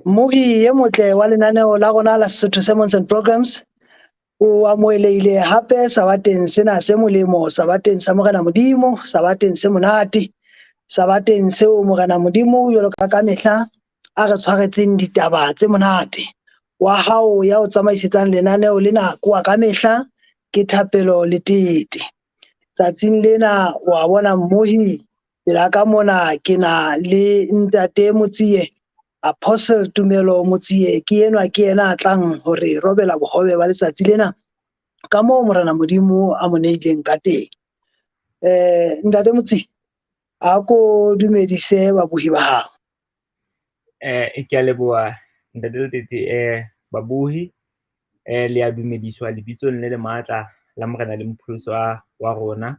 Mmohi e motle wa lenaneo la rona la Sesotho Sermons and Programs o amohelehile hape sabateng sena se molemo, sabateng sa Morena Modimo, sabateng se monate, sabateng seo Morena Modimo jwalo ka kamehla a re tshwaretseng ditaba tse monate. Wa hao ya o tsamaisetsang lenaneo lena ke wa kamehla, ke Thapelo Letete. Tsatsing lena wa bona mmohi pela ka mona ke na le Ntate Motsie, Apostle Tumelo Motsie, ke enwa ke yena a tlang hore robela bohobe ba letsatsi lena ka moo Morena Modimo a mo neileng ka teng. Ntate Motsie, a ko dumedise babohi ba hao. Ke a leboha Ntate Letete. Babohi, le a dumediswa lebitsong le le matla la Morena le Mopholosi wa rona.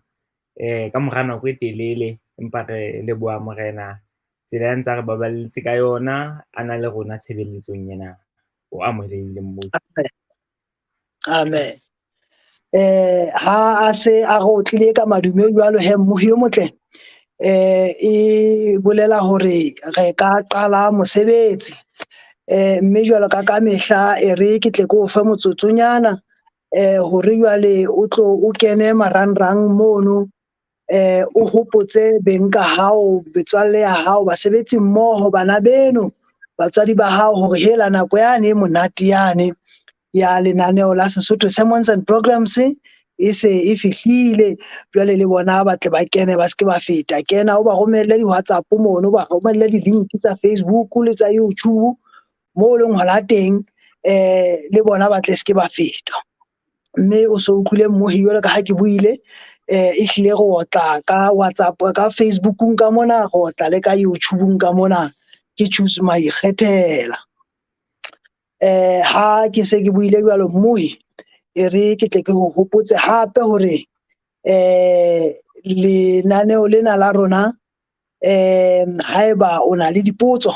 Ka mora nako e telele, empa re leboha Morena tsela ya ntse a re baballetse ka yona, a na le rona tshebeletsong ena. O amohelehile mmohi. Amen. Ha a se a re otlile ka madume jwalo he mmohi o motle, e bolela hore re ka qala mosebetsi. Mme jwalo ka kamehla e re ke tle ke o fe motsotsonyana hore jwale o tlo o kene marangrang mono, o hopotse beng ka hao, metswalle ya hao, basebetsi mmoho, bana beno, batswadi ba hao hore hela nako yane e monate yane ya lenaneo la Sesotho Sermons and Programs e se e fihlile. Jwale le bona ba tle ba kene, ba se ke ba feta. Kena o ba romelle di-WhatsApp mono, ba romelle di-link tsa Facebook le tsa YouTube moo leng hona teng, le bona ba tle se ke ba feta. Mme o so utlwile mmohi jwalo ka ha ke buile, ehlile re otla ka WhatsApp, ka Facebookung ka mona, re otla le ka YouTubeng ka mona, ke Choose Maikgethela. Ha ke se ke buile jwalo mmohi, e re ke tle ke ho hopotse hape hore lenaneo lena la rona, haeba o na le dipotso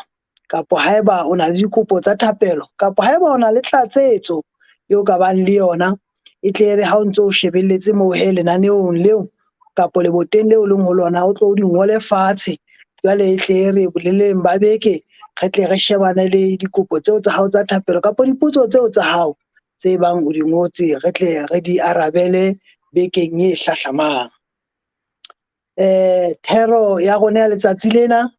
kapa haeba o na le dikopo tsa thapelo kapa haeba o na le tlatsetso eo ka bang le yona, e tle re ha o ntso o shebelletse moo he lenaneong leo kapa leboteng leo leng ho lona, o tlo o di ngole fatshe. Jwale e tle re boleleng ba beke re tle re shebane le dikopo tseo tsa hao tsa thapelo kapa dipotso tseo tsa hao tse bang o di ngotse, re tle re di arabele bekeng e hlahlamang. Thero ya rona ya letsatsi lena,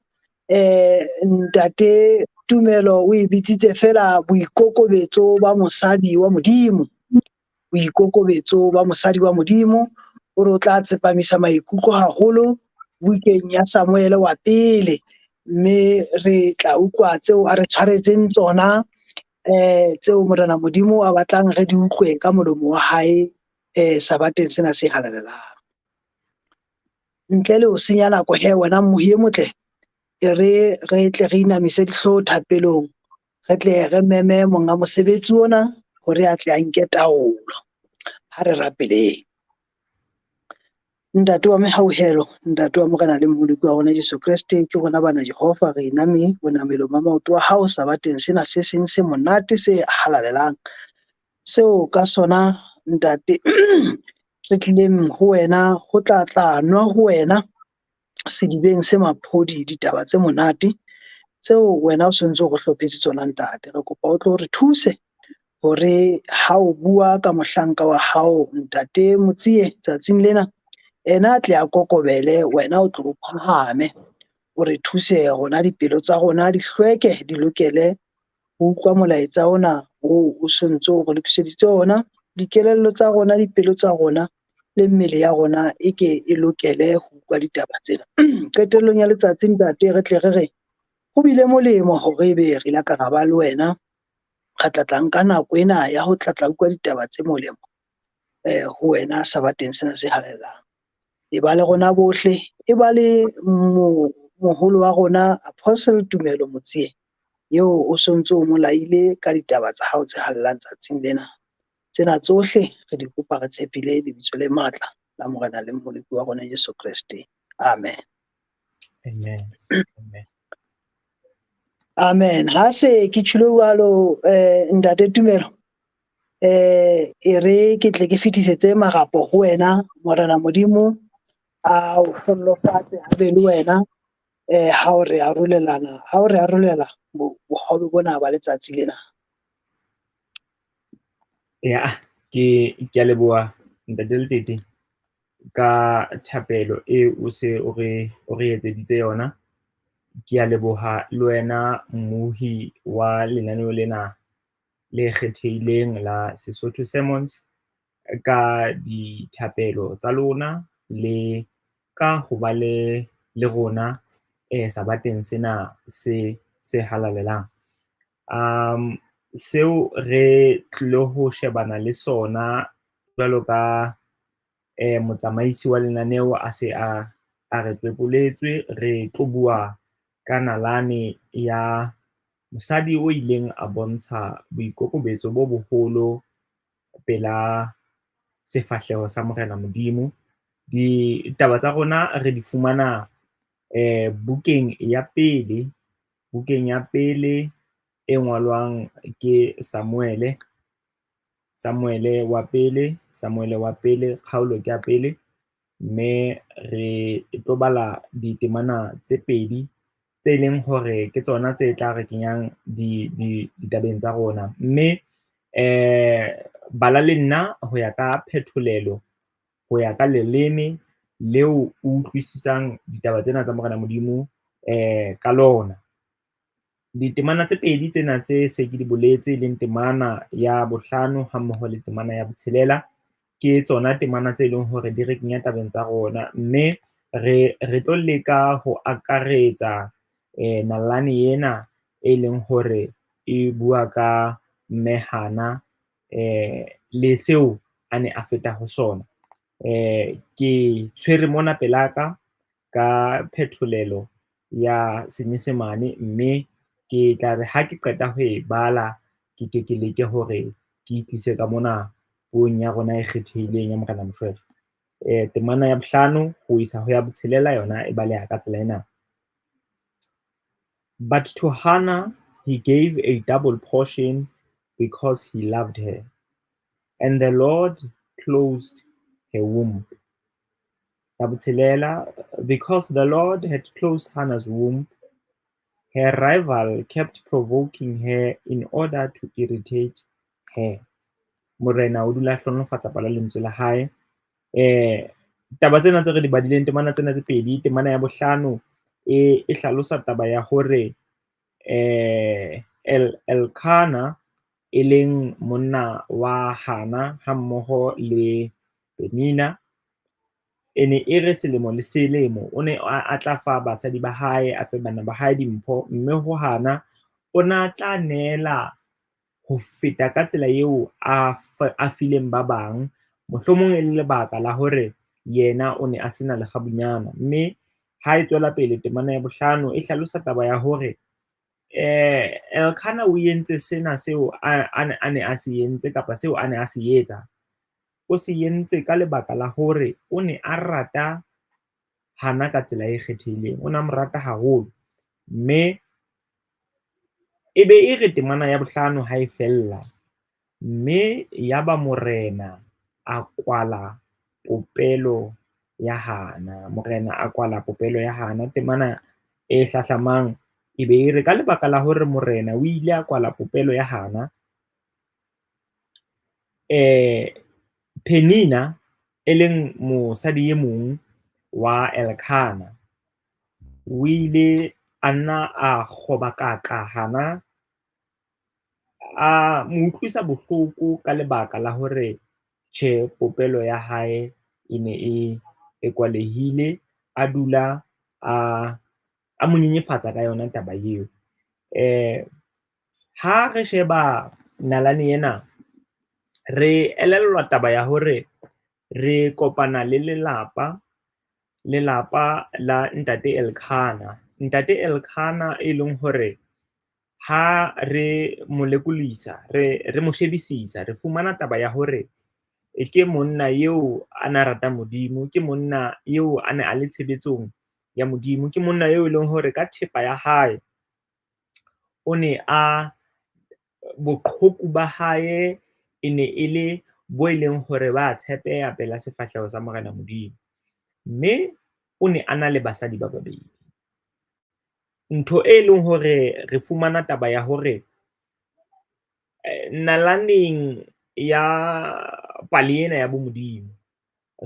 Ntate Tumelo o e bitsitse fela boikokobetso ba mosadi wa Modimo. Boikokobetso ba mosadi wa Modimo, o re o tla tsepamisa maikutlo haholo bukeng ya Samuele wa pele, mme re tla utlwa tseo a re tshwaretseng tsona, tseo Morena Modimo a batlang re di utlwe ka molomo wa hae, sabateng sena se halalelang. Ntle le ho senya nako he wena mmohi e motle, e re re tle re inamise dihlooho thapelong, re tle re meme monga mosebetsi ona hore a tle a nke taolo. Ha re rapeleng. Ntate wa mehauhelo, Ntate wa Morena le Mmoloki wa rona Jesu Kreste, ke rona bana Jehova re iname bonamelong ba maoto a hao sabateng sena se seng se monate se halalelang, seo ka sona Ntate re tlileng ho wena ho tla tla nwa ho wena sedibeng se maphodi ditaba tse monate tseo wena o sontso o re hlophetse tsona Ntate. Re kopa o tlo re thuse hore ha o bua ka mohlanka wa hao Ntate Motsie tsatsing lena, ena a tle a kokobele, wena o tlo phahame, o re thuse rona dipelo tsa rona di hlweke, di lokele ho utlwa molaetsa ona oo o sontso o re lokiseditse ona. Dikelello tsa rona, dipelo tsa rona le mmele ya rona e ke e lokele ho utlwa ditaba tsena. Qetellong ya letsatsi Ntate re tle re re ho bile molemo hore ebe re ile ka ra ba le wena, ra tla tla nka nako ena ya ho tla tla utlwa ditaba tse molemo ho wena sabateng sena se halalelang. E ba le rona bohle, e ba le moholo wa rona Apostle Tumelo Motsie eo o sontso o molaile ka ditaba tsa hao tse halalelang tsatsing lena. Tsena tsohle re di kopa re tshepile lebitso le matla la Morena le Mmoloki wa rona Jesu Kreste. Amen. Amen. Amen. Amen. Ha se ke tjhilo jwalo, Ntate Tumelo, e re ke tle ke fetisetse marapo ho wena. Morena Modimo a o hlollofatse, a be le wena. Ha o re arolelana, ha o re arolela bohobe bona ba letsatsi lena. Ya, ke a leboha ntate Letete ka thapelo e o se o re etseditse yona. Ke a leboha le wena mmohi wa lenaneo lena le kgethehileng la Sesotho Sermons, ka dithapelo tsa lona le ka ho ba le rona sabateng sena se halalelang. Seo re tlilo ho shebana le sona jwalo ka motsamaisi wa lenaneo a se a re tswepoletswe, re tlo bua ka nalane ya mosadi o ileng a bontsha boikokobetso bo boholo pela sefahleho sa Morena Modimo. Ditaba tsa rona re di fumana bukeng ya pele, bukeng ya pele e ngolwang ke Samuele, Samuele wa pele, Samuele wa pele, kgaolo ke ya pele, mme re tlo bala ditemana tse pedi tse leng hore ke tsona tse tla re kenyang ditabeng tsa rona. Mme bala le nna ho ya ka phetholelo, ho ya ka leleme leo o utlwisisang ditaba tsena tsa Morena Modimo ka lona. Ditemana tse pedi tsena tse se ke di boletse, leng temana ya bohlano ha mmoho le temana ya botshelela, ke tsona temana tse leng hore di re kenya tabeng tsa rona, mme re tlo leka ho akaretsa nalane ena e leng hore e bua ka mme Hana le seo a ne a feta ho sona. Ke tshwere mona pelaka ka phetholelo ya Senyesemane, mme ke tla re ha ke qeta ho e bala, ke ke ke leke hore ke itlise ka mona puong ya rona e kgethehileng ya Morena Moshweshwe. Temana ya bohlano ho isa ho ya botshelela yona e baleha ka tsela ena. But to Hannah he gave a double portion because he loved her, and the Lord closed her womb. Ya botshelela, because the Lord had closed Hannah's womb, her rival kept provoking her in order to irritate her. Morena o dula hlohonolofatsa palo lentswe la hae. Taba tsena tse re di badileng, temana tsena tse pedi, temana ya bohlano e hlalosa taba ya hore Elkana e leng monna wa Hana ha mmoho le Penina, e ne e re selemo le selemo o ne a tla fa basadi ba hae, a fe bana ba hae dimpho, mme ho Hana o na tla neela ho feta ka tsela eo a fileng ba bang, mohlomong e le lebaka la hore yena o ne a sena lekgabunyana. Mme ha e tswela pele temana ya bohlano e hlalosa taba ya hore Elkana o entse sena seo a ne a se entse kapa seo a ne a se etsa, o se entse ka lebaka la hore o ne a rata Hana ka tsela e kgethehileng, o ne a mo rata haholo. Mme e be e re temana ya bohlano ha e fella, mme yaba Morena a kwala popelo ya Hana, Morena a kwala popelo ya Hana. Temana e hlahlamang e be e re ka lebaka la hore Morena o ile a kwala popelo ya Hana, Penina e leng mosadi e mong wa Elkana, o ile a nna a kgobakaka Hana, a mo utlwisa bohloko ka lebaka la hore tjhe popelo ya hae e ne e kwalehile, a dula a mo nyenyefatsa ka yona taba eo. Ha re sheba nalane ena, re elellwa taba ya hore re kopana le lelapa, lelapa la ntate Elkana. Ntate Elkana e leng hore ha re mo lekolisa, re mo shebisisa, re fumana taba ya hore ke monna eo a na rata Modimo, ke monna eo a ne a le tshebetsong ya Modimo, ke monna eo e leng hore ka thepa ya hae o ne a boqhoku ba hae e ne e le bo e leng hore ba tshepeha pela sefahleho sa Morena Modimo. Mme o ne a na le basadi ba babedi. Ntho e leng hore re fumana taba ya hore nalaneng ya pale ena ya bo Modimo,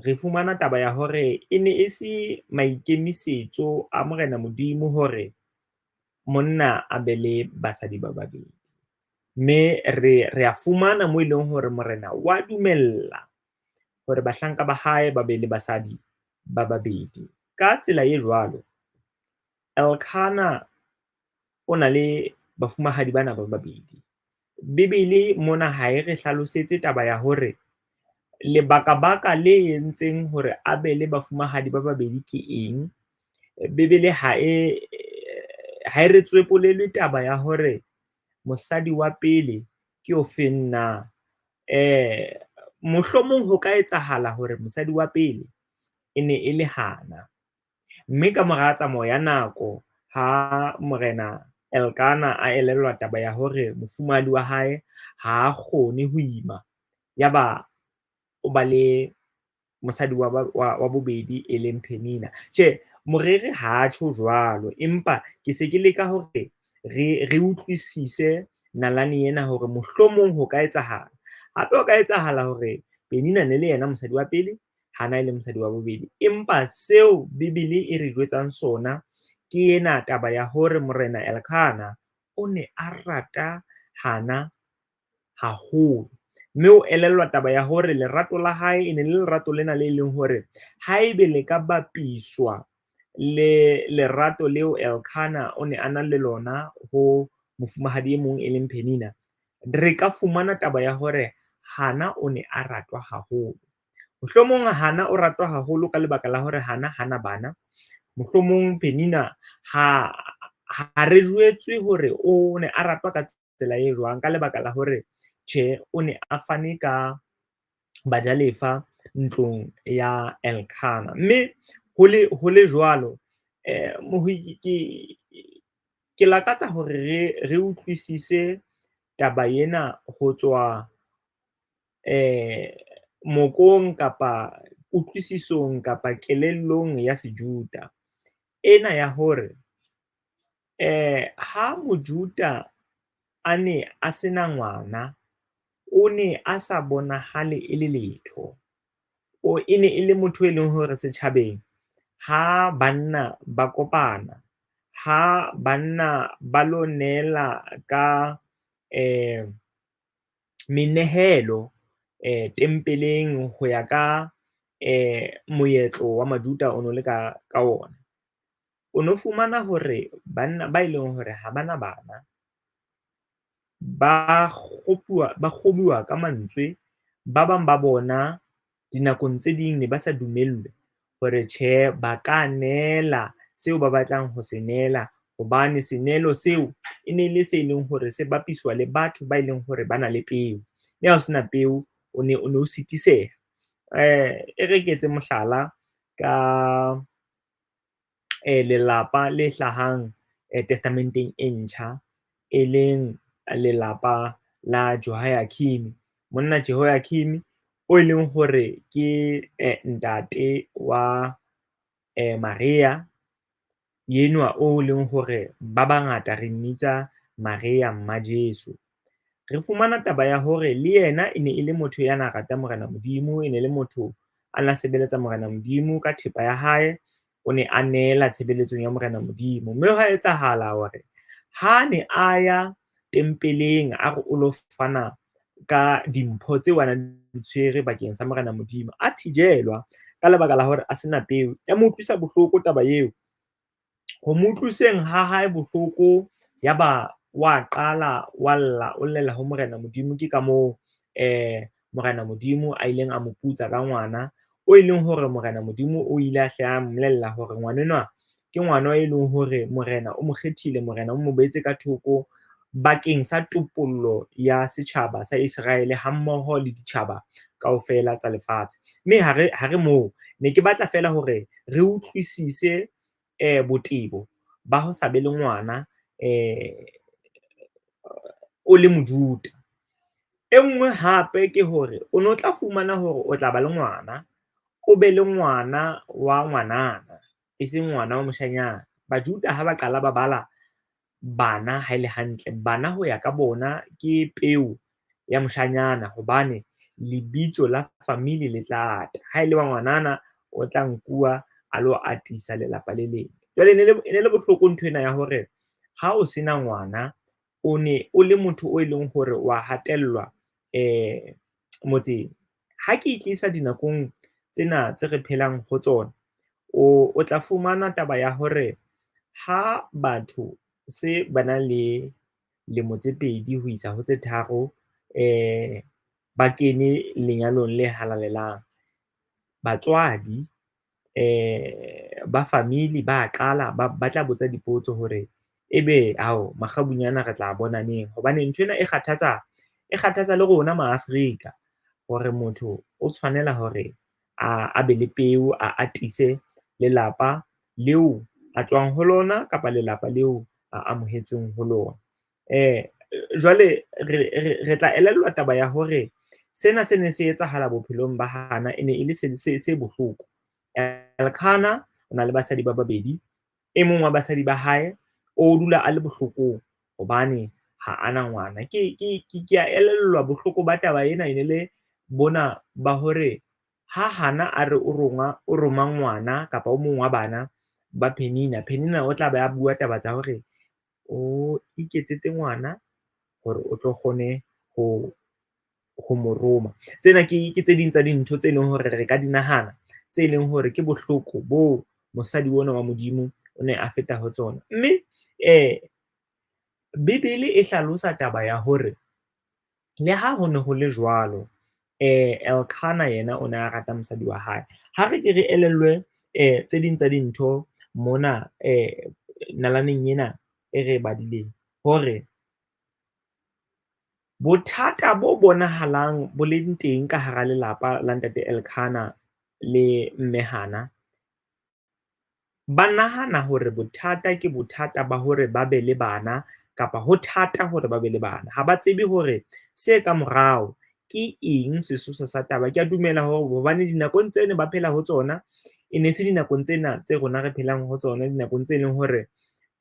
re fumana taba ya hore e ne e se maikemisetso a Morena Modimo hore monna a be le basadi ba babedi. Mme re re a fumana mo e leng hore Morena wa dumella hore bahlanka ba hae ba be le basadi ba babedi. Ka tsela e jwalo, Elkana o na le bafumahadi bana ba babedi. Bebele mona ha e re hlalosetse taba ya hore lebaka baka le entseng hore a be le bafumahadi ba babedi ke eng. Bebele ha e ha e re tswepolele taba ya hore mosadi wa pele ke ofeng na. Mohlomong ho ka etsahala hore mosadi wa pele e ne e le Hana, mme ka mora tsamao ya nako ha morena Elkana a elellwa taba ya hore mofumahadi wa hae ha kgone ho ima, ya ba o ba le mosadi wa wa bobedi e leng Penina. Tjhe, moreri ha tjho jwalo, empa ke se ke leka hore re re utlwisise nalane ena hore mohlomong ho ka etsahala. Hape ho ka etsahala hore Penina ne le yena mosadi wa pele, Hana e le mosadi wa bobedi. Empa seo Bebele e re jwetsang sona ke ena taba ya hore morena Elkana o ne a rata Hana haholo, mme o elellwa taba ya hore lerato la hae e ne le lerato lena le leng hore haebe le ka bapiswa le lerato leo Elkana o ne a na le lona ho mofumahadi e mong e leng Penina, re ka fumana taba ya hore Hana o ne a ratwa haholo. Mohlomong Hana o ratwa haholo ka lebaka la hore Hana hana bana, mohlomong Penina ha ha re jwetswe hore o ne a ratwa ka tsela e jwang ka lebaka la hore tjhe o ne a fane ka bajalefa ntlong ya Elkana. Mme ho le jwalo ke lakatsa hore re re utlwisise taba ena ho tswa mokong kapa kutlwisisong kapa kelellong ya Sejuda. Ena ya hore ha mojuta a ne a sena ngwana, o ne a sa bonahale e le letho. O e ne e le motho e leng hore setjhabeng ha banna ba kopana, ha banna ba lo neela ka menehelo tempeleng ho ya ka moetlo wa Majuda o no le ka ona. O no fumana hore banna ba e leng hore ha bana bana, ba kgopuwa ba kgobuwa ka mantswe. Ba bang ba bona dinakong tse ding ne ba sa dumellwe hore tjhe ba ka neela seo ba batlang ho se neela, hobane senehelo seo e ne le se leng hore se bapiswa le batho ba e leng hore ba na le peo. Mme ha o sena peo, o ne o no sitiseha. E re ke etse mohlala ka lelapa le hlahang testamenteng e ntjha, e leng lelapa la Jehoiakim. Monna Jehoiakim o e leng hore ke ntate wa Maria enwa o leng hore ba bangata re mmitsa Maria mma Jeso. Re fumana taba ya hore le yena e ne e le motho ya na rata Morena Modimo, e ne le motho a na sebeletsa Morena Modimo ka thepa ya hae, o ne a neela tshebeletsong ya Morena Modimo. Mme hwa etsahala hore ha ne a ya tempeleng a re o lo fana ka dimpho tseo a nang di tshwere bakeng sa Morena Modimo, a thijelwa ka lebaka la hore a sena peo. Ya mo utlwisa bohloko taba eo, ho mo utlwiseng ha hae bohloko, ya ba wa qala wa lla, o llela ho Morena Modimo. Ke ka moo Morena Modimo a ileng a mo putsa ka ngwana, o e leng hore Morena Modimo o ile a hle a mmolella hore ngwanenwa ke ngwana e leng hore Morena o mo kgethile, Morena o mo behetse ka thoko bakeng sa topollo ya setjhaba sa Iseraele hammoho le ditjhaba kaofela tsa lefatshe. Mme ha re moo, ne ke batla feela hore re utlwisise botebo ba ho sa be le ngwana o le Mojuda. E nngwe hape ke hore o no tla fumana hore o tla ba le ngwana, o be le ngwana wa ngwanana, e seng ngwana wa moshanyana. Bajuda ha ba qala ba bala bana ha ele hantle. Bana ho ya ka bona ke peo ya moshanyana hobane lebitso la family le tla ata. Ha ele wa ngwanana, o tla nkuwa a lo atisa lelapa le leng. Jwale e ne le bohloko nthwena ya hore ha o sena ngwana, o ne o le motho o e leng hore wa hatellwa motseng. Ha ke e tlisa dinakong tsena tse re phelang ho tsona, o tla fumana taba ya hore ha batho se ba na le lemo tse 2 ho isa ho tse 3, ba kene lenyalong le halalelang. Batswadi ba family ba qala ba tla botsa dipotso hore ebe ao makgabunyane re tla bona neng, hobane nthwena e kgathatsa, e kgathatsa le rona ma Afrika hore motho o tshwanela hore a be le peo, a atise lelapa leo a tswang ho lona kapa lelapa leo a amohetsweng ho lona. Jwale re tla elellwa taba ya hore sena se ne se etsahala bophelong ba Hana e ne e le se bohloko. Elkana o na le basadi ba babedi, e mong wa basadi ba hae o dula a le bohlokong hobane ha ana ngwana. Ke a elellwa bohloko ba taba ena e ne le bona ba hore ha Hana a re o rongwa, o roma ngwana kapa o mong wa bana ba Penina, Penina o tla be a bua taba tsa hore o iketsetse ngwana hore o tlo kgone ho mo roma. Tsena ke tse ding tsa dintho tse leng hore re ka di nahana, tse leng hore ke bohloko bo mosadi ona wa Modimo o ne a feta ho tsona. Mme Bibele e hlalosa taba ya hore le ha ho ne ho le jwalo, Elkana yena o ne a rata mosadi wa hae. Ha re ke re elellwe tse ding tsa dintho mona nalaneng ena e re badileng hore bothata bo bonahalang bo leng teng ka hara lelapa la ntate Elkana le mme Hana, ba nahana hore bothata ke bothata ba hore ba be le bana kapa ho thata hore ba be le bana. Ha ba tsebe hore se ka morao ke eng sesosa sa taba. Ke a dumela hore hobane dinakong tse ne ba phela ho tsona, e ne se dinakong tsena tse rona re phelang ho tsona, dinakong tse leng hore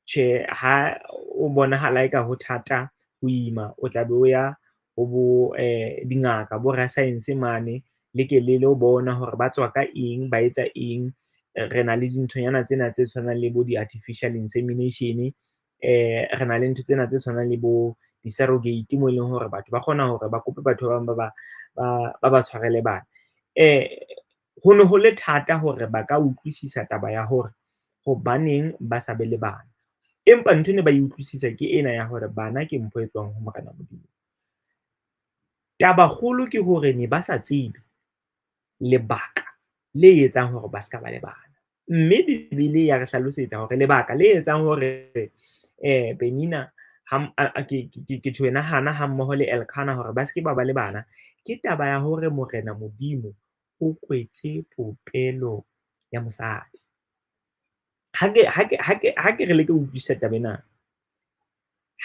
tjhe ha o bonahala eka ho thata ho ima, o tla be o ya ho bo dingaka bo ra-science mane, le ke le lo bona hore ba tswa ka eng, ba etsa eng. Re na le dinthonyana tsena tse tshwanang le bo di-artificial insemination, re na le ntho tsena tse tshwanang le bo di-surrogate mo e leng hore batho ba kgona hore ba kope batho ba bang ba ba tshwarele bana. Ho ne ho le thata hore ba ka utlwisisa taba ya hore hobaneng ba sa be le bana, empa ntho e ne ba e utlwisisa ke ena ya hore bana ke mpho e tswang ho Morena Modimo. Taba kgolo ke hore ne ba sa tsebe lebaka le etsang hore ba ska ba le bana, mme Bibele ya re hlalosetsa hore lebaka le etsang hore Penina ke tjho yena Hana ha mmoho le Elkana hore ba seke ba ba le bana, ke taba ya hore Morena Modimo o kwetse popelo ya mosadi. Ha ke re leke ho utlwisisa taba ena,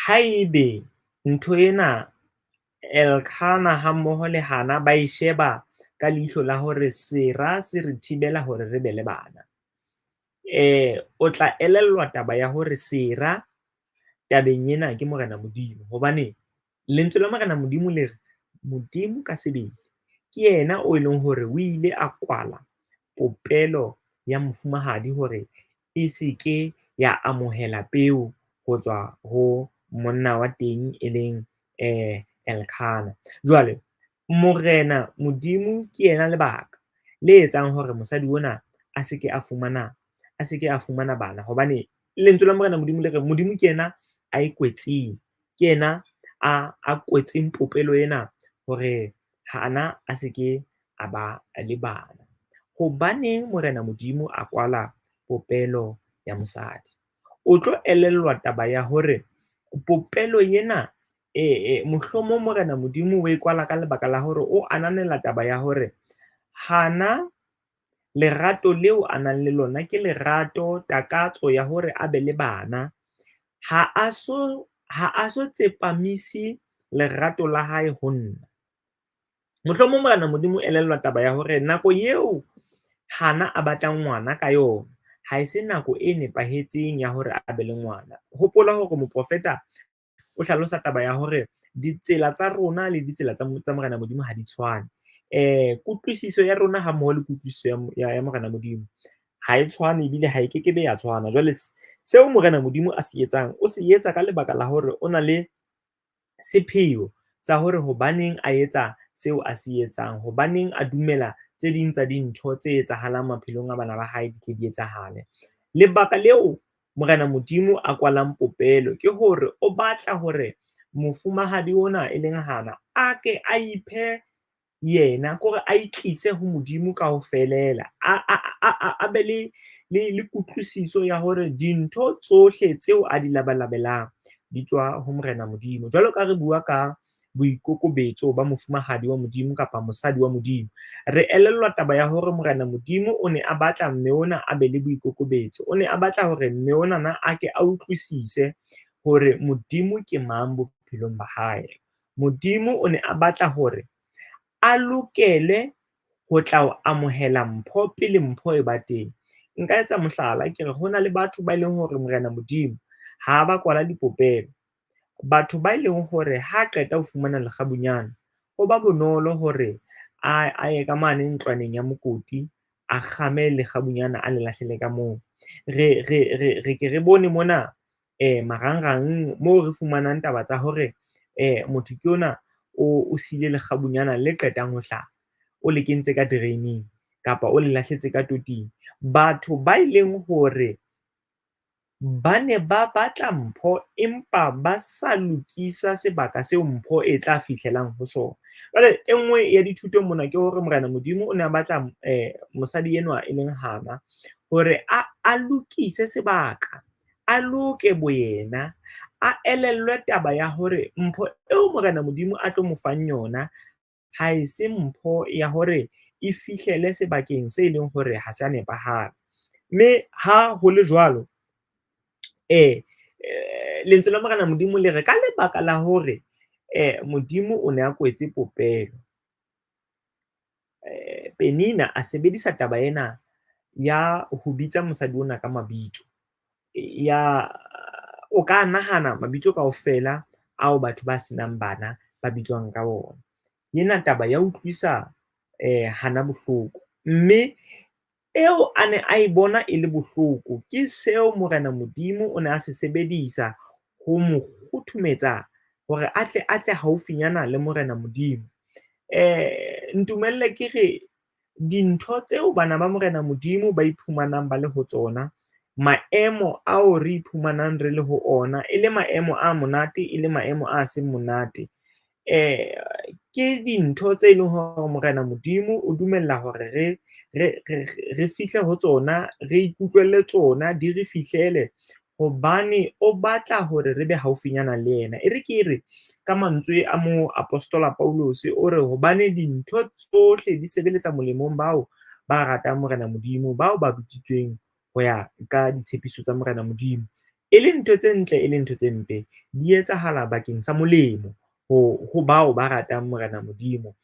haebe ntho ena Elkana ha mmoho le Hana ba e sheba ka leihlo la hore sera se re thibela hore re be le bana, o tla elellwa taba ya hore sera tabeng ena ke Morena Modimo, hobane lentswe la Morena Modimo le re Modimo ka sebele ke yena o e leng hore o ile a kwala popelo ya mofumahadi hore e seke ya amohela peo ho tswa ho monna wa teng e leng Elkana. Jwale Morena Modimo ke yena lebaka le etsang hore mosadi ona a seke a fumana, a seke a fumana bana, hobane lentswe la Morena Modimo le re Modimo ke yena a e kwetseng, ke yena a kwetseng popelo ena hore Hana a seke a ba le bana. Hobaneng Morena Modimo a kwala popelo ya mosadi? O tlo elellwa taba ya hore popelo ena mohlomong Morena Modimo o e kwala ka lebaka la hore o ananela taba ya hore Hana lerato leo a nang le lona ke lerato, takatso ya hore a be le bana. Ha a so tsepamise lerato la hae ho nna. Mohlomong Morena Modimo elellwa taba ya hore nako eo Hana a batlang ngwana ka yona, ha e se nako e nepahetseng ya hore a be le ngwana. Hopola hore moprofeta o hlalosa taba ya hore ditsela tsa rona le ditsela tsa Morena Modimo ha di tshwane. Kutlwisiso ya rona ha mmoho le kutlwisiso ya Morena Modimo ha e tshwane ebile ha e kekebe ya tshwana. Jwale seo Morena Modimo a se etsang, o se etsa ka lebaka la hore o na le sepheo sa hore hobaneng a etsa seo a se etsang, hobaneng a dumela tse ding tsa dintho tse etsahalang maphelong a bana ba hae di tle di etsahale. Lebaka leo Morena Modimo a kwalang popelo ke hore o batla hore mofumahadi ona e leng Hana a ke a iphe yena, kore a itlise ho Modimo ka ho felela, a be le kutlwisiso ya hore dintho tsohle tseo a di labalabelang di tswa ho Morena Modimo. Jwalo ka re bua ka boikokobetso ba mofumahadi wa Modimo kapa mosadi wa Modimo, re elellwa taba ya hore Morena Modimo o ne a batla mme ona a be le boikokobetso, o ne a batla hore mme onana a ke a utlwisise hore Modimo ke mang bophelong ba hae. Modimo o ne a batla hore a lokele ho tla o amohela mpho pele mpho e ba teng. Nka etsa mohlala ke re ho na le batho ba e leng hore Morena Modimo ha ba kwala dipopelo, batho ba e leng hore ha qeta ho fumana lekgabunyane, ho ba bonolo hore a ye ka mane ntlwaneng ya mokoti, a kgame lekgabunyane a le lahlele ka moo. Re ke re bone mona marangrang moo re fumanang taba tsa hore motho ke ona o siile lekgabunyana le qetang ho hlaha, o le kentse ka drain-ing kapa o le lahletse ka toting. Batho ba e leng hore ba ne ba batla mpho empa ba sa lokisa sebaka seo mpho e tla fihlelang ho sona. Jwale e nngwe ya dithuto mona ke hore Morena Modimo o ne a batla mosadi enwa e leng Hana hore a lokise sebaka, a loke boyena, a elellwe taba ya hore mpho eo Morena Modimo a tlo mo fang yona ha e se mpho ya hore e fihlele sebakeng se leng hore ha se a nepahala. Mme ha ho le jwalo, lentswe la Morena Modimo le re ka lebaka la hore Modimo o ne a kwetse popelo, Penina a sebedisa taba ena ya ho bitsa mosadi ona ka mabitso. Ya o ka nahana mabitso kaofela ao batho ba senang bana ba bitswang ka ona. Ena taba ya utlwisa Hana bohloko, mme eo a ne a e bona e le bohloko ke seo Morena Modimo o ne a se sebedisa ho mo kgothumetsa hore a tle haufinyana le Morena Modimo. Ntumelle ke re dintho tseo bana ba Morena Modimo ba iphumanang ba le ho tsona, maemo ao re iphumanang re le ho ona, e le maemo a monate, e le maemo a seng monate, ke dintho tse leng hore Morena Modimo o dumella hore re fihle ho tsona, re ikutlwelle tsona, di re fihlele hobane o batla hore re be haufinyana le yena. E re ke re ka mantswe a mo apostola Paulus o re hobane dintho tsohle di sebeletsa molemong bao ba ratang Morena Modimo, bao ba bitsitsweng ho ya ka ditshepiso tsa Morena Modimo. E le ntho tse ntle, e le ntho tse mpe, di etsahala bakeng sa molemo ho bao ba ratang Morena Modimo.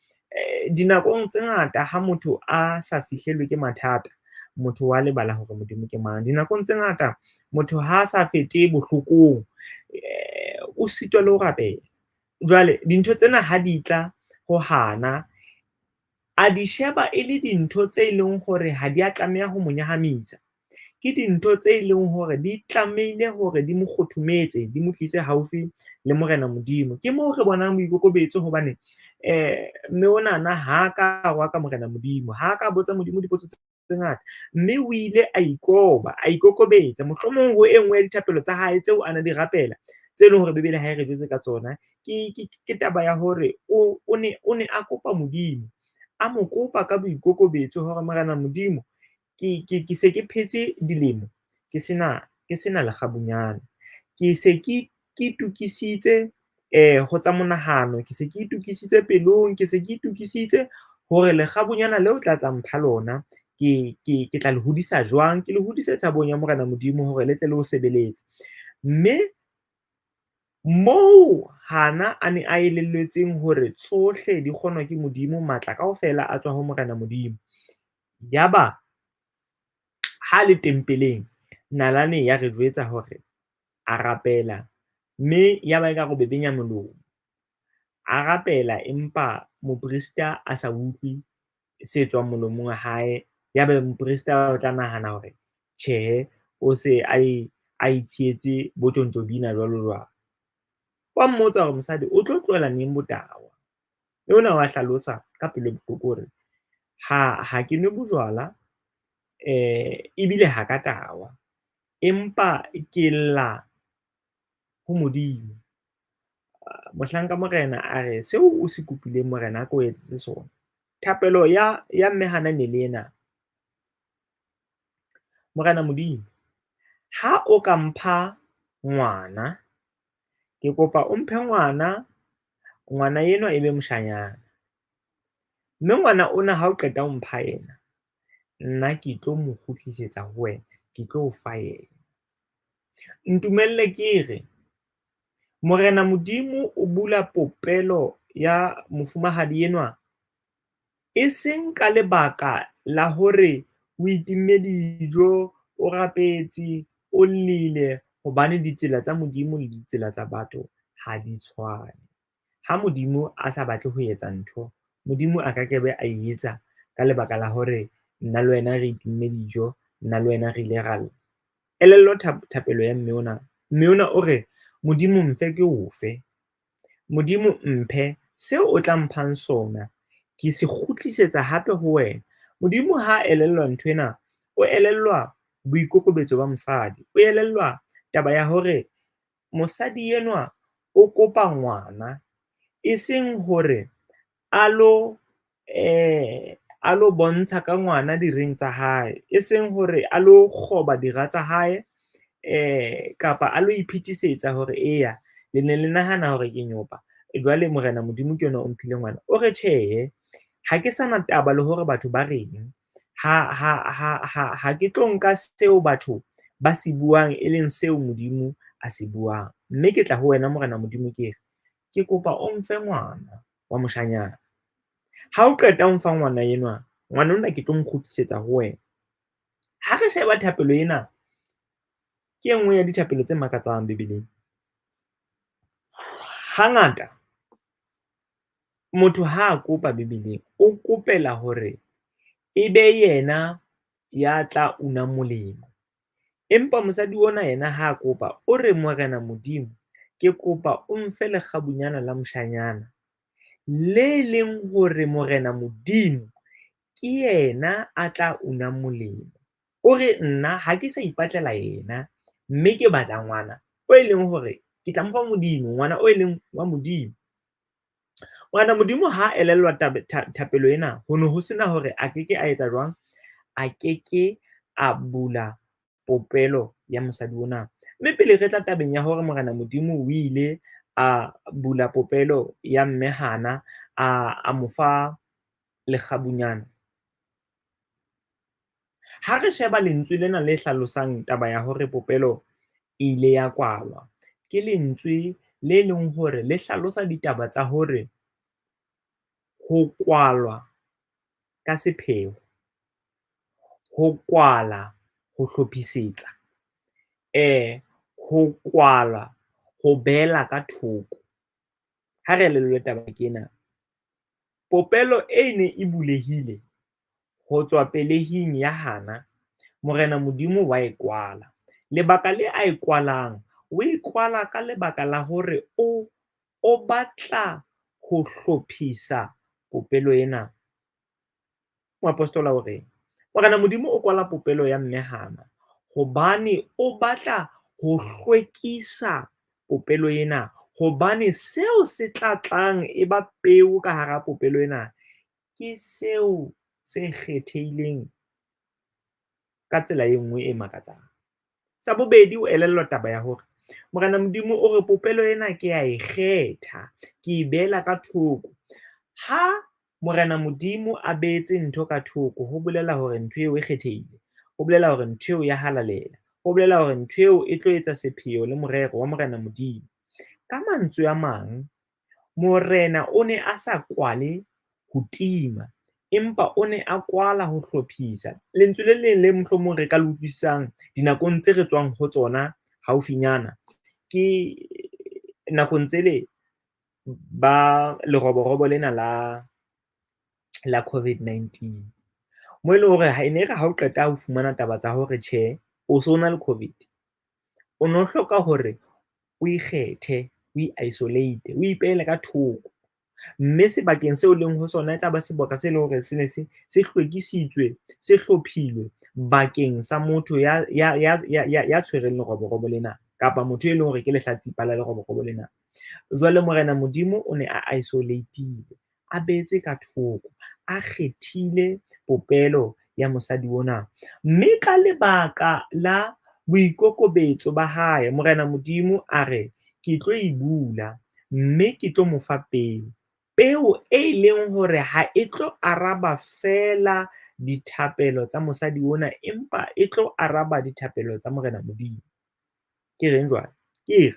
Dinakong tse ngata ha motho a sa fihlelwe ke mathata, motho wa lebala hore Modimo ke mang. Dinakong tse ngata motho ha sa fete bohlokong, o sitwa le ho rapela. Jwale dintho tsena ha di tla ho Hana, a di sheba e le dintho tse leng hore ha di a tlameha ho mo nyahamisa. Ke dintho tse leng hore di tlamehile hore di mo kgothometse, di mo tlise haufi le Morena Modimo. Ke moo re bonang boikokobetso hobane mme onana ha ka rwa ka Morena Modimo, ha ka botsa Modimo dipotso tse ngata, mme o ile a ikoba, a ikokobetsa. Mohlomong ho e nngwe ya dithapelo tsa hae tseo a na di rapela, tse leng hore Bibele ha e re jwetse ka tsona, ke taba ya hore o ne a kopa Modimo, a mo kopa ka boikokobetso hore Morena Modimo, ke se ke phetse dilemo ke sena lekgabunyane, ke se ke itukisitse ho tsa monahano, ke se ke itukisitse pelong, ke se ke itukisitse hore lekgabunyana leo tla tla mpha lona ke tla le hodisa jwang, ke le hodise tshabong ya Morena Modimo hore le tle le o sebeletse. Mme moo Hana a ne a elelletseng hore tsohle di kgonwa ke Modimo, matla kaofela a tswa ho Morena Modimo. Yaba Ha le tempeleng, nalane ya re jwetsa hore a rapela mme ya ba ekare o bebenya molomo. A rapela empa moprista a sa utlwe se tswang molomong wa hae. Ya ba moprista o tla nahana hore tjhehe, o se a e a itshietse bo tjontjo bina jwalo jwalo. Wa mmotsa hore mosadi o tlo tlohela neng botahwa, mme ona wa hlalosa ka pelo e bohloko hore ha ha ke nwe bojwala, ebile ha ka tahwa, empa ke lla ho Modimo. Mohlanka Morena a re seo o se kopileng Morena a ko etsetse sona. Thapelo ya mme Hana ne le ena, Morena Modimo, ha o ka mpha ngwana, ke kopa o mphe ngwana, ngwana enwa e be moshanyana. Mme ngwana ona ha o qeta ho mpha yena, nna ke tlo mo kgutlisetsa ho wena, ke tlo o fa yena. Ntumelle ke re, Morena Modimo o bula popelo ya mofumahadi enwa, e seng ka lebaka la hore o itimme dijo, o rapetse, o llile hobane ditsela tsa Modimo le ditsela tsa batho ha di tshwane. Ha Modimo a sa batle ho etsa ntho, Modimo a ka ke be a e etsa ka lebaka la hore nna le wena re itimme dijo, nna le wena re ile ra lla. Elellwa thapelo ya mme ona, mme ona o re Modimo mfe ke o fe, Modimo mphe seo o tla mphang sona, ke se kgutlisetsa hape ho wena. Modimo ha elellwa nthwena, o elellwa boikokobetso ba mosadi, o elellwa taba ya hore mosadi enwa o kopa ngwana, e seng hore a lo a lo bontsha ka ngwana direng tsa hae, e seng hore a lo kgoba dira tsa hae, kapa a lo iphetisetsa hore eya le ne le nahana hore ke nyopa, jwale Morena Modimo ke yona o mphile ngwana. O re tjhehe, ha ke sana taba le hore batho ba reng, ha ke tlo nka seo batho ba se buang, e leng seo Modimo a se buang. Mme ke tla ho wena Morena Modimo ke re, ke kopa o mfe ngwana wa moshanyana. Ha o qeta ho mfa ngwana enwa, ngwana ona ke tlo mo kgutlisetsa ho wena. Ha re sheba thapelo ena, ke e nngwe ya dithapelo tse makatsang Bebeleng. Hangata motho ha a kopa Bebeleng, o kopela hore e be yena ya tla una molemo. Empa mosadi ona yena ha a kopa, o re Morena Modimo ke kopa o mfe lekgabunyana la moshanyana, le leng hore Morena Modimo ke yena a tla una molemo. O re nna ha ke sa ipatlela yena, mme ke batla ngwana o e leng hore ke tla mo fa Modimo, ngwana o e leng wa Modimo. Morena Modimo ha elellwa thapelo ena, ho no ho sena hore a keke a etsa jwang, a keke a bula popelo ya mosadi ona. Mme pele re tla tabeng ya hore Morena Modimo o ile a bula popelo ya mme Hana, a mo fa lekgabunyane. Ha re sheba lentswe lena le hlalosang taba ya hore popelo e ile ya kwalwa, ke lentswe le leng hore le hlalosa ditaba tsa hore ho kwalwa ka sepheo, ho kwala ho hlophisetsa, ho kwalwa ho behela ka thoko. Ha re elellwe taba ke ena, popelo e ne e bulehile ho tswa pelehing ya Hana, Morena Modimo wa e kwala. Lebaka le a e kwalang, o e kwala ka lebaka la hore o o batla ho hlophisa popelo ena. Moapostola o re, Morena Modimo o kwala popelo ya mme Hana hobane o batla ho hlwekisa popelo ena, hobane seo se tla tlang e ba peo ka hara popelo ena ke seo se kgethehileng ka tsela e nngwe e makatsang. Sa bobedi, o elellwa taba ya hore Morena Modimo o re popelo ena ke a e kgetha, ke e beela ka thoko. Ha Morena Modimo a beetse ntho ka thoko, ho bolela hore ntho eo e kgethehile, ho bolela hore ntho eo ya halalela, ho bolela hore ntho eo e tlo etsa sepheo le morero wa Morena Modimo. Ka mantswe a mang, Morena o ne a sa kwale ho tima, Empa o ne a kwala ho hlophisa. Lentswe le leng le mohlomong re ka le utlwisisang dinakong tse re tswang ho tsona haufinyana, ke nakong tsele ba leroborobo lena la COVID-19. Mo e leng hore ha e ne re ha o qeta ho fumana taba tsa hore tjhe, o so na le COVID, o no hloka hore o ikgethe, o i-isolate, o ipehele ka thoko. Mme sebakeng seo leng ho sona e tla ba sebaka se leng hore se ne se hlwekisitswe, se hlophilwe bakeng sa motho ya tshwereng leroborobo lena, kapa motho e leng hore ke lehlatsipa la leroborobo lena. Jwale Morena Modimo o ne a isolate-ile, a behetse ka thoko, a kgethile popelo ya mosadi ona. Mme ka lebaka la boikokobetso ba hae, Morena Modimo a re, ke tlo e bula mme ke tlo mo fa peo. Peo e leng hore ha e tlo araba feela dithapelo tsa mosadi ona, empa e tlo araba dithapelo tsa Morena Modimo. Ke reng jwale? Ke re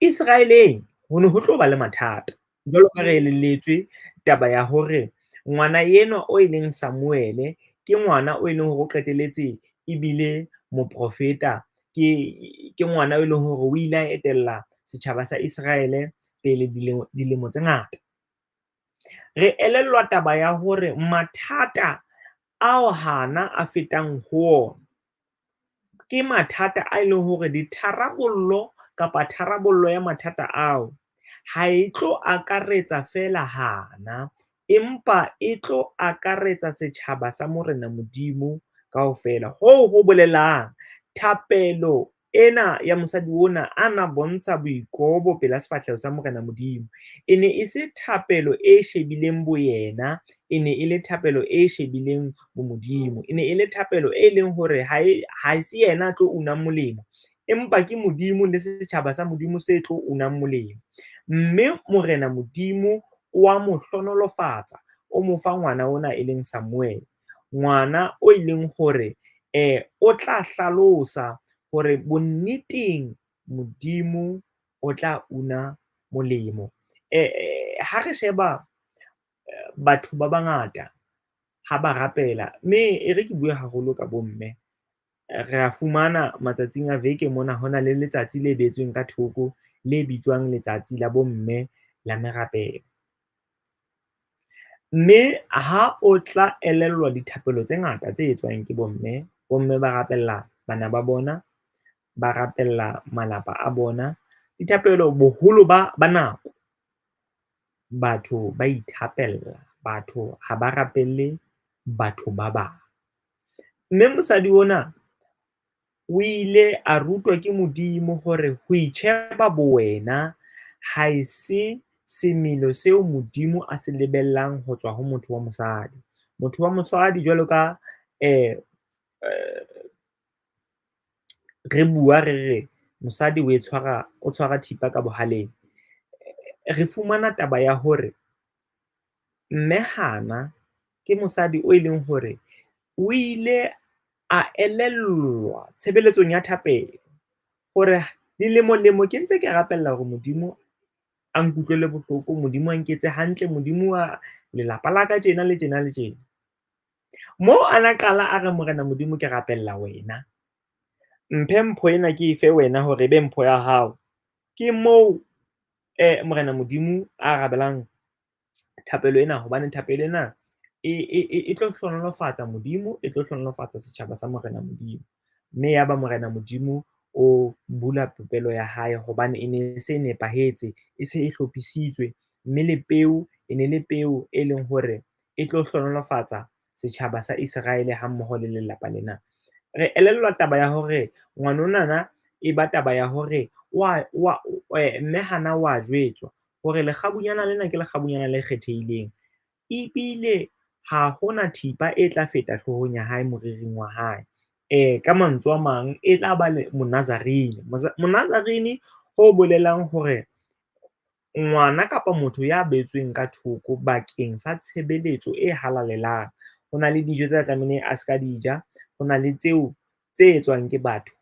Israeleng ho ne ho tlo ba le mathata. Jwalo ka re elelletswe taba ya hore ngwana enwa o e leng Samuele ke ngwana o e leng hore o qetelletse ebile moprofeta, ke ngwana e leng hore o ile a etella setjhaba sa Israele pele dilemo tse ngata. Re elellwa taba ya hore mathata ao Hana a fetang ho ona ke mathata a e leng hore ditharabollo kapa tharabollo ya mathata ao ha e tlo akaretsa feela Hana, empa e tlo akaretsa setjhaba sa Morena Modimo kaofela. Hoo ho bolelang thapelo ena ya mosadi ona a na bontsha boikobo pela sefahleho sa Morena Modimo. E ne e se thapelo e shebileng boyena, e ne e le thapelo e shebileng bo Modimo. E ne e le thapelo e leng hore ha se yena a tlo unang molemo, empa ke Modimo le setjhaba sa Modimo se tlo unang molemo. Mme Morena Modimo o a mo hlohonolofatsa, o mo fa ngwana ona e leng Samuel, ngwana o e leng hore o tla hlalosa hore bonneteng Modimo o tla una molemo. Ha re sheba batho ba bangata ha ba rapela, mme e re ke bue haholo ka bomme, re a fumana matsatsing a veke mona ho na le letsatsi le behetsweng ka thoko le bitswang letsatsi la bomme la merapelo. Mme ha o tla elellwa dithapelo tse ngata tse etswang ke bomme, bomme ba rapella bana ba bona, ba rapella malapa a bona. Dithapelo boholo ba nako batho ba ithapella, batho ha ba rapelle batho ba bang. Mme mosadi ona o ile a rutwa ke Modimo hore ho itjheba bowena ha e se semelo seo Modimo a se lebellang ho tswa ho motho wa mosadi. Motho wa mosadi jwalo ka re bua re re mosadi o e tshwara, o tshwara thipa ka bohaleng. Re fumana taba ya hore mme Hana ke mosadi o e leng hore o ile a elellwa tshebeletsong ya thapelo hore dilemo-lemo ke ntse ke rapella hore Modimo a nkutlwele bohloko, Modimo a nketse hantle, Modimo wa lelapa la ka tjena le tjena le tjena. Moo a na qala a re Morena Modimo ke rapella wena, mphe mpho ena ke efe wena hore ebe mpho ya hao. Ke moo Morena Modimo a arabelang thapelo ena, hobane thapelo ena e tlo hlohonolofatsa Modimo, e tlo hlohonolofatsa setjhaba sa Morena Modimo. Mme yaba Morena Modimo o bula popelo ya hae hobane e ne e se nepahetse, e se e hlophisitswe, mme le peo e ne le peo e leng hore e tlo hlohonolofatsa setjhaba sa Israele ha mmoho le lelapa lena. Re elellwa taba ya hore ngwanonana e ba taba ya hore mme Hana wa jwetswa hore lekgabunyana lena ke lekgabunyana le kgethehileng, ebile ha hona thipa e tla feta hloohong ya hae moriring wa hae. Ka mantswe a mang e tla ba le Monazarene. Monazarene ho bolelang hore ngwana kapa motho ya behetsweng ka thoko bakeng sa tshebeletso e halalelang. Ho na le dijo tse tlamehileng a ska di ja, ho na le tseo tse etswang ke batho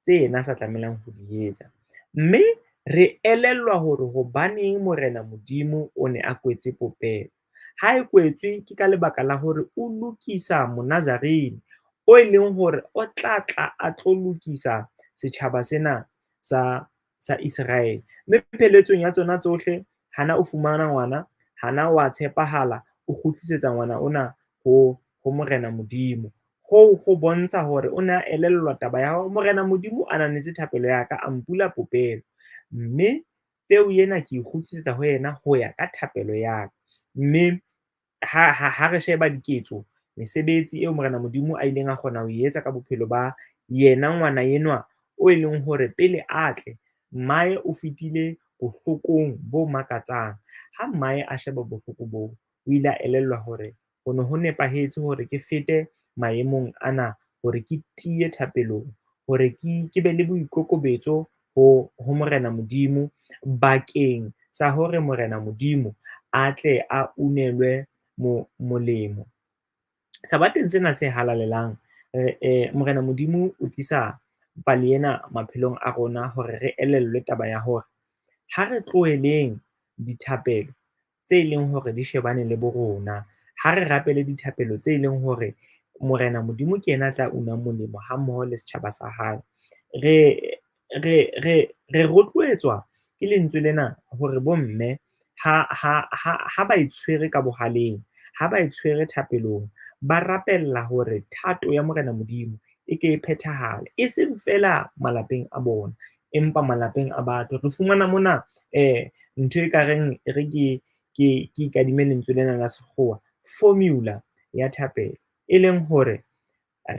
tse yena a sa tlamelang ho di etsa. Mme re elellwa hore hobaneng Morena Modimo o ne a kwetse popelo. Ha e kwetswe ke ka lebaka la hore o lokisa Monazarene o e leng hore o tla tla a tlo lokisa setjhaba sena sa Israel. Mme pheletsong ya tsona tsohle, Hana o fumana ngwana, Hana wa tshepahala, o kgutlisetsa ngwana ona ho Morena Modimo. Hoo ho bontsha hore o ne a elellwa taba ya hore Morena Modimo a ananetse thapelo ya ka, a mpula popelo, mme peo ena ke e kgutlisetsa ho yena ho ya ka thapelo ya ka. Mme ha re sheba diketso, mesebetsi eo Morena Modimo a ileng a kgona ho etsa ka bophelo ba yena ngwana enwa o e leng hore pele a tle, mmae o fetile bohlokong bo makatsang. Ha mmae a sheba bohloko boo, o ile a elellwa hore ho ne ho nepahetse hore ke fete maemong ana hore ke tiye thapelong, hore ke be le boikokobetso ho Morena Modimo bakeng sa hore Morena Modimo a tle a unelwe molemo. Sabateng sena se halalelang, Morena Modimo o tlisa pale ena maphelong a rona hore re elellwe taba ya hore ha re tloheleng dithapelo tse leng hore di shebane le bo rona, ha re rapele dithapelo tse leng hore Morena Modimo ke yena a tla unang molemo ha mmoho le setjhaba sa hae. Re rotloetswa ke lentswe lena hore bomme ha ba e tshwere ka bohaleng, ha ba e tshwere thapelong, ba rapella hore thato ya Morena Modimo e ke e phethahale, e seng fela malapeng a bona, empa malapeng a batho. Re fumana mona ntho e kareng e re ke ikadime lentswe lena la sekgowa, formula ya thapelo, e leng hore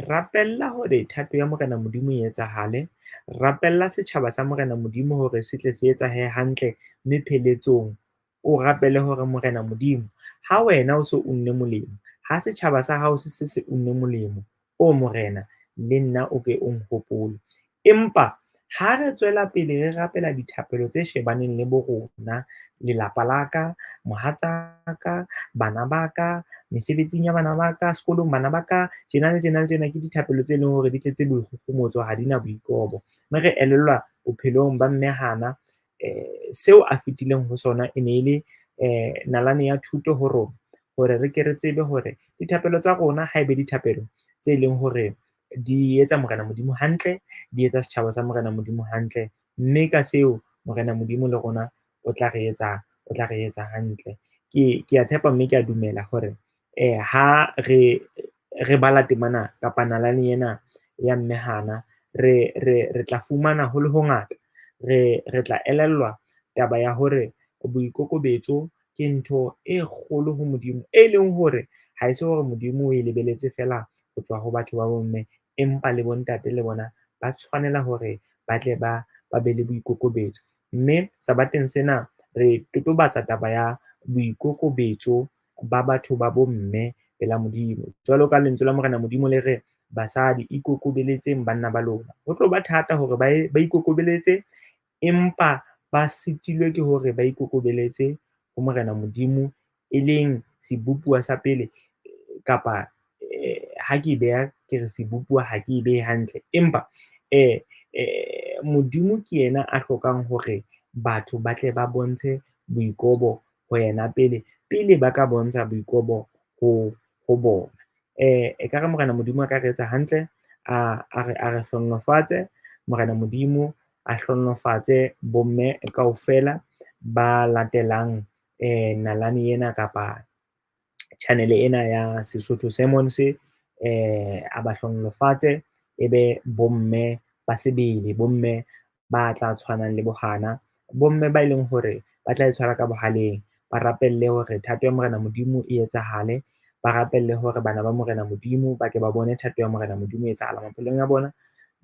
rapella hore thato ya Morena Modimo e etsahale, rapella setjhaba sa Morena Modimo hore se tle se etsahe hantle, mme pheletsong o rapele hore Morena Modimo ha wena o so unne molemo, ha setjhaba sa hao se se unne molemo, o Morena le nna o ke o nhopole. Empa ha re tswela pele re rapela dithapelo tse shebaneng le bo rona, lelapa la ka, mohatsaka, bana ba ka, mesebetsing ya bana ba ka, sekolong bana ba ka, tjena le tjena le tjena, ke dithapelo tse leng hore di tletse boikgohomotso, ha di na boikobo. Mme re elellwa bophelong ba mme Hana, seo a fetileng ho sona e ne e le nalane ya thuto ho rona, hore re ke re tsebe hore dithapelo tsa rona ha ebe dithapelo tse leng hore di etsa Morena Modimo hantle, di etsa setjhaba sa Morena Modimo hantle, mme ka seo Morena Modimo le rona o tla re etsa hantle. Ke a tshepa mme ke a dumela hore ha re bala temana kapa nalane ena ya mme Hana, re tla fumana ho le hongata, re tla elellwa taba ya hore boikokobetso ke ntho e kgolo ho Modimo, e leng hore ha e se hore Modimo o e lebeletse fela ho tswa ho batho ba bomme, empa le bontate le bona ba tshwanela hore ba tle ba be le boikokobetso. Mme sabateng sena re totobatsa taba ya boikokobetso ba batho ba bomme pela Modimo. Jwalo ka lentswe la Morena Modimo le re, basadi ikokobeletseng banna ba lona. Ho tlo ba thata hore ba ikokobeletse, empa ba sitilwe ke hore ba ikokobeletse ho Morena Modimo, e leng sebopuwa sa pele, kapa ha ke beha ke re sebopuwa ha ke e behe hantle, empa Modimo ke yena a hlokang hore batho ba tle ba bontshe boikobo ho yena pele, pele ba ka bontsha boikobo ho bona. Ekare Morena Modimo a ka re etsa hantle, a re hlohonolofatse, Morena Modimo a hlohonolofatse bomme kaofela ba latelang nalane ena kapa channel ena ya Sesotho Sermons, a ba hlohonolofatse, ebe bomme ba sebele, bomme ba tla tshwanang le bo Hana, bomme ba e leng hore ba tla e tshwara ka bohaleng, ba rapelle hore thato ya Morena Modimo e etsahale, ba rapelle hore bana ba Morena Modimo ba ke ba bone thato ya Morena Modimo e etsahala maphelong a bona,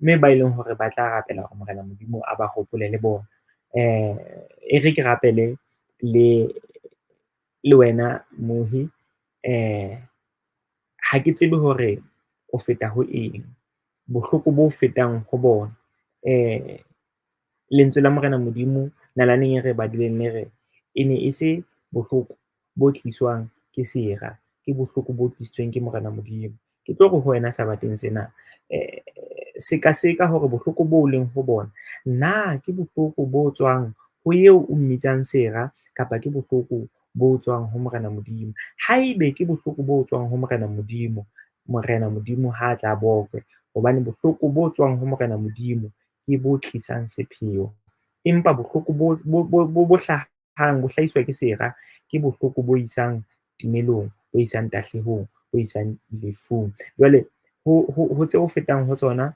mme ba e leng hore ba tla rapela hore Morena Modimo a ba hopole le bona. E re ke rapele le wena Mohi, ha ke tsebe hore o feta ho eng, bohloko bo fetang ho bona. Lentswe la Morena Modimo nalaneng e re badileng le re, e ne e se bohloko bo tliswang ke sera, ke bohloko bo tlisitsweng ke Morena Modimo. Ke tlo re ho wena sabateng sena, sekaseka hore bohloko bo leng ho bona, na ke bohloko bo tswang ho eo o mmitsang sera, kapa ke bohloko bo tswang ho Morena Modimo. Haebe ke bohloko bo tswang ho Morena Modimo, Morena Modimo ha tla bokwe, hobane bohloko bo tswang ho Morena Modimo ke bo tlisang sepheo. Empa bohloko bo hlahang, bo hlahiswa ke sera, ke bohloko bo isang timelong, bo isang tahlehong, bo isang lefung. Jwale ho tse o fetang ho tsona,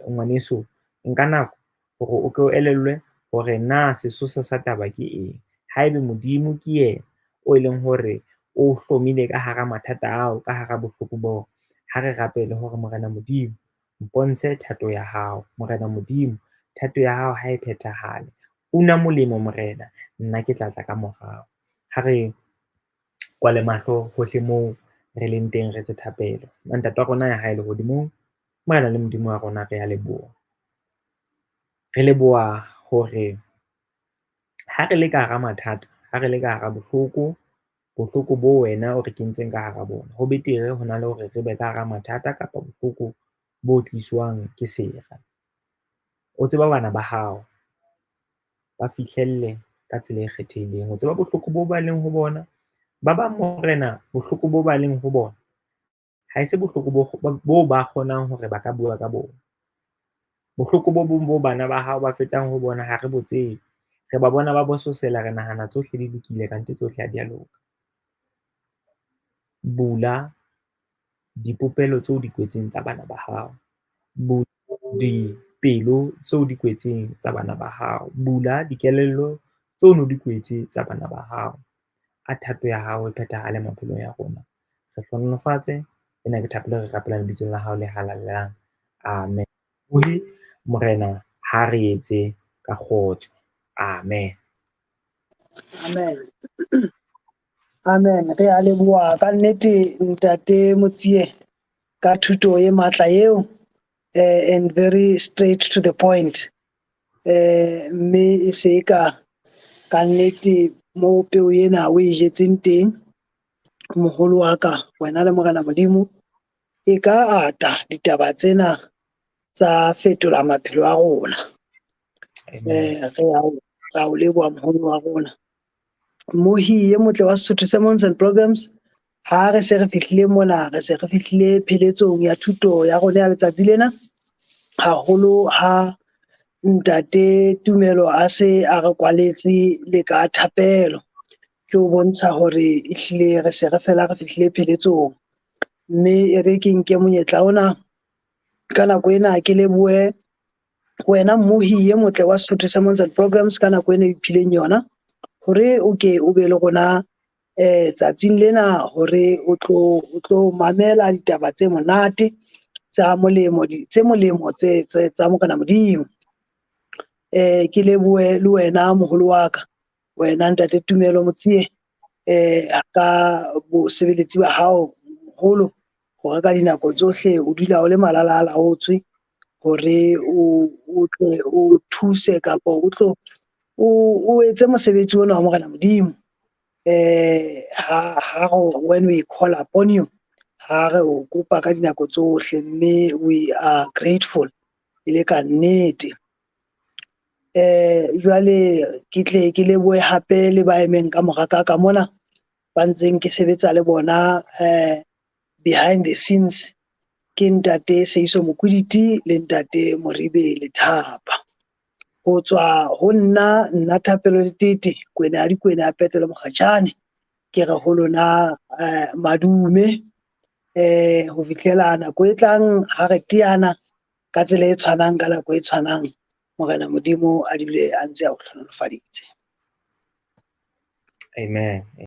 ngwaneso, nka nako hore o ke o elellwe hore na sesosa sa taba ke eng. Haebe Modimo ke yena o e leng hore o hlomile ka hara mathata ao, ka hara bohloko boo, ha re rapele hore Morena Modimo mpontshe thato ya hao. Morena Modimo, thato ya hao ha e phethahale. Una molemo Morena, nna ke tla tla ka morao. Ha re kwale mahlo hohle moo re leng teng, re etse thapelo. Ntate wa rona ya hae lehodimong, Morena le Modimo wa rona, re a leboha. Re leboha hore ha re le ka hara mathata, ha re le ka hara bohloko, bohloko bo wena o re kentseng ka hara bona, ho betere ho na le hore re be ka hara mathata kapa bohloko bo tliswang ke sera. O tseba bana ba hao, ba fihlelle ka tsela e kgethehileng. O tseba bohloko bo ba leng ho bona, ba bang Morena bohloko bo ba leng ho bona ha e se bohloko bo ba kgonang hore ba ka bua ka bona. Bohloko bo bong bo bana ba hao ba fetang ho bona ha re bo tsebe. Re ba bona ba bososela, re nahana tsohle di lokile kante tsohle ha di a loka. Bula dipopelo tseo di kwetseng tsa bana ba hao. Bula dipelo tseo di kwetseng tsa bana ba hao. Bula dikelello tseo no di kwetse tsa bana ba hao. A thato ya hao e phethahale maphelong a rona. Re hlohonolofatse. Ena ke thapelo e re rapelang lebitsong la hao le halalelang. Amen. Morena ha re etse ka kgotso. Amen. Amen. Amen. Re a leboha ka nnete ntate Motsie ka thuto e matla eo, and very straight to the point. Mme e se ka ka nnete mo peo ena o e jetseng teng, moholo wa ka, wena le Morena Modimo, e ka ata ditaba tsena tsa fetola maphelo a rona. Amen. Re a o leboha moholo wa rona. Mmohi e motle wa Sesotho Sermons and Programs, ha re se re fihlile mona, re se re fihlile pheletsong ya thuto ya rona ya letsatsi lena. Haholo ha ntate Tumelo a se a re kwaletse le ka thapelo, ke o bontsha hore ehlile re se re fela re fihlile pheletsong. Mme e re ke nke monyetla ona ka nako ena ke lebohe wena mmohi e motle wa Sesotho Sermons and Programs ka nako ena e iphileng yona, hore o ke o be le rona tsatsing lena, hore o tlo mamela ditaba tse monate tsa molemo, tse molemo tsa Morena Modimo. Ke lebohe le wena moholo wa ka, wena ntate Tumelo Motsie, ka bosebeletsi ba hao moholo, hore ka dinako tsohle o dula o le malala a laotswe hore o tle o thuse kapa o tlo o etse mosebetsi ona wa Morena Modimo. Ha when we call upon you, ha re o kopa ka dinako tsohle, mme we are grateful e le ka nnete. Jwale ke tle ke lebohe hape le ba emeng ka mora ka mona, ba ntseng ke sebetsa le bona behind the scenes, ke ntate Seiso Mokwiditi le ntate Moribe Lethapa. Ho tswa ho nna, nna Thapelo Letete, Kwena ya Dikwena ya Petelo Mokgatjhane, ke re ho lona madume, ho fihlela nako e tlang ha re teana ka tsela e tshwanang ka nako e tshwanang, Morena Modimo a dule a ntse a o hlohonolofaditse. Amen.